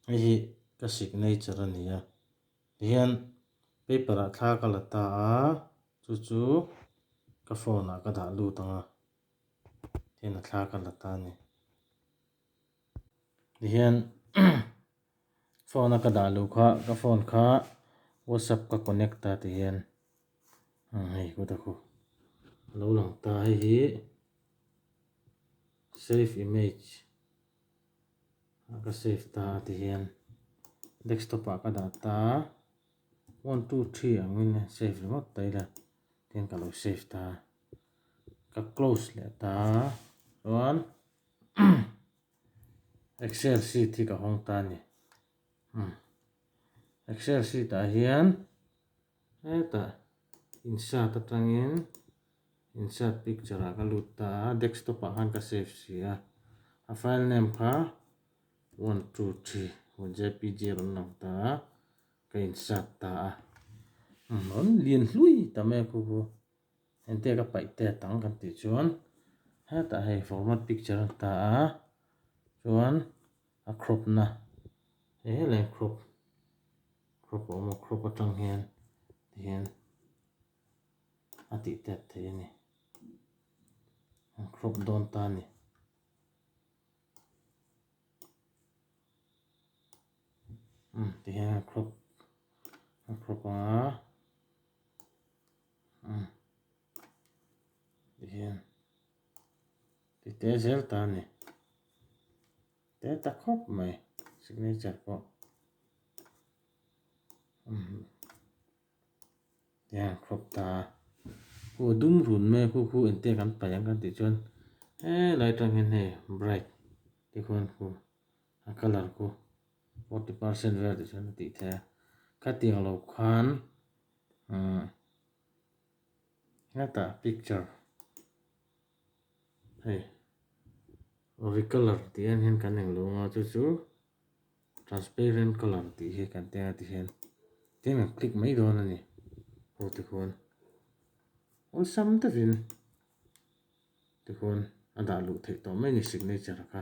Hei hi ka signature a ni a, tihian paper ah thla ka la ta a, chu chu ka phone ah ka dah lut ang a, tihian a thla ka la ta a ni. Tihian phone a ka dah luh kha ka phone kha whatsapp ka connect a tihian hei kawt a khu a lo lang ta hei hi save image ka save ta a tihian desktop ah ka dah ta 1 2 3 angin save ringawt ta ila tihian ka lo save ta ka close leh ta chuan Excel sheet hi ka hawng ta a ni. Excel sheet ah hian hetah insert atangin insert picture ah ka lut ta a, desktop ah khan ka save si a, a file name kha 1 2 3 jpg a rawn lang ta a, ka insert ta a, rawn lian hlui ta mai a khu khu. Engtia ka paih te tang kan tih chuan hetah hei format picture a ta a chuan a crop na hei helai crop crop a awm a crop atang hian tihian a tih tet thei a ni an crop dawn ta a ni. Umm tihian a crop a crop ang a. Tihian ti te zel ta a ni te ta khawp mai signature pawh tihian crop ta a khu a dum run mai a khu khu engtiang kan paih ang kan tih chuan helai atang hian hei bright tikhuan khu a colour khu 40% vel tih chuan a tih theih a khatiang lo khan umm hetah picture hei recolor tih en hian kan englo ang a chu chu transparent colour tih hi kan tia ti hian tin kan click mai dawn a ni aw tikhuan awlsam deuhin tikhuan a dah luh theih tawh mai a ni signature kha.